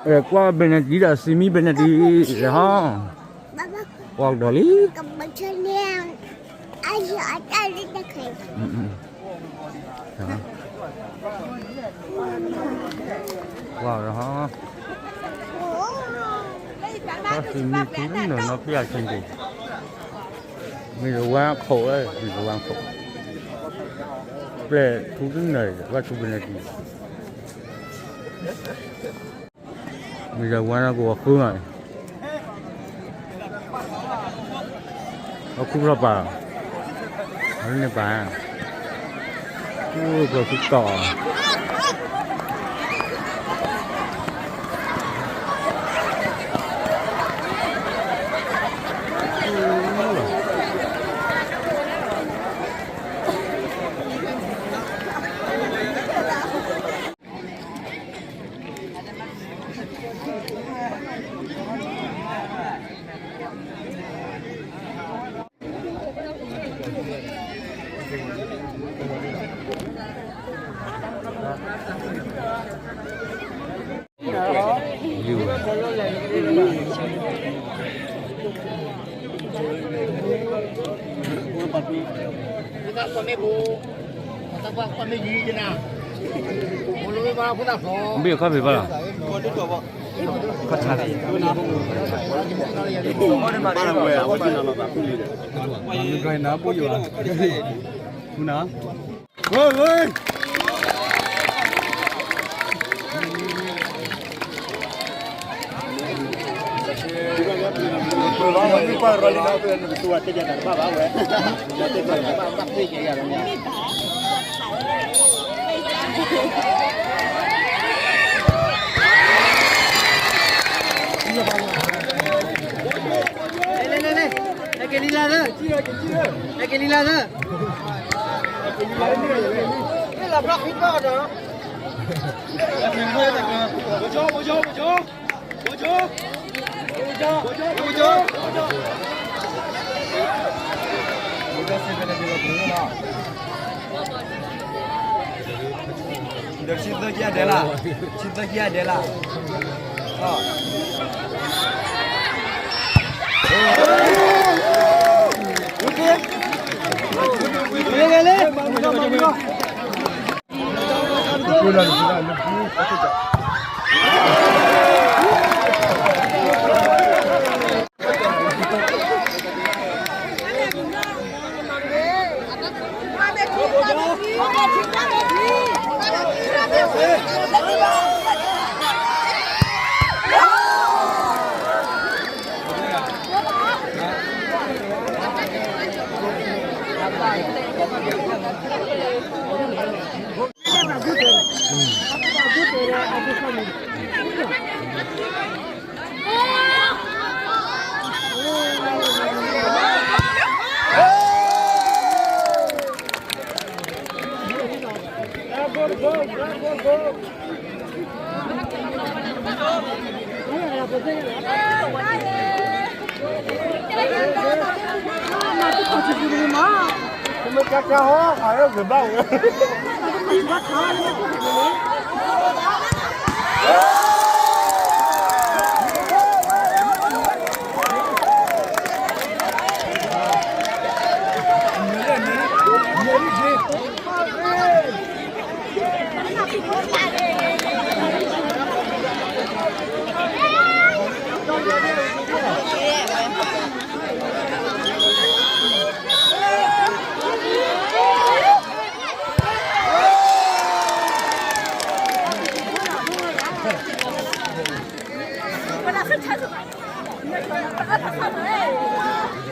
ကွၢ်ဘဲနဒံဒီး စံမံဘဲနဒံ ဟီ, ကွၢ်ကဒီးလံ, ကွၢ်ဒီးဟီ, စံမံထူနၢၤနီၢ်ပျၢ်ဆ့က့, မ့ၢ်တဝါခိၣ်ဝဲ မ့ၢ်တဝါခိၣ်, ပျဲၢ်ထူတနၢၤ ဝဲထူဘဲနဒံ မ့ၢ်ယဝါနကဝီၤဃုမး, အီၣ်ခူၣ်ဖျီၣ်ပာ်, အန့ၣ်ပာ်, အိၣ်ဖျီၣ်ထူတီၢ်ဘ့ၣ်ခီၣ်ဖံးဘၣ်လီၤ, ခီၣ်ဆါ, မ့ၢ်နဘိယိၤ, န, လဲၤက့ၤလံလၢသၢ, လဲၤက့ၤလံလၢသၢ, လၢဘျီၣ်ဃံကီၢ်ဒီး ဒီးဆံသၢကယၤဒဲးလၢ, ဆံသၢကယၤဒဲးလၢ, လဲၤလဲၤလဲၤ,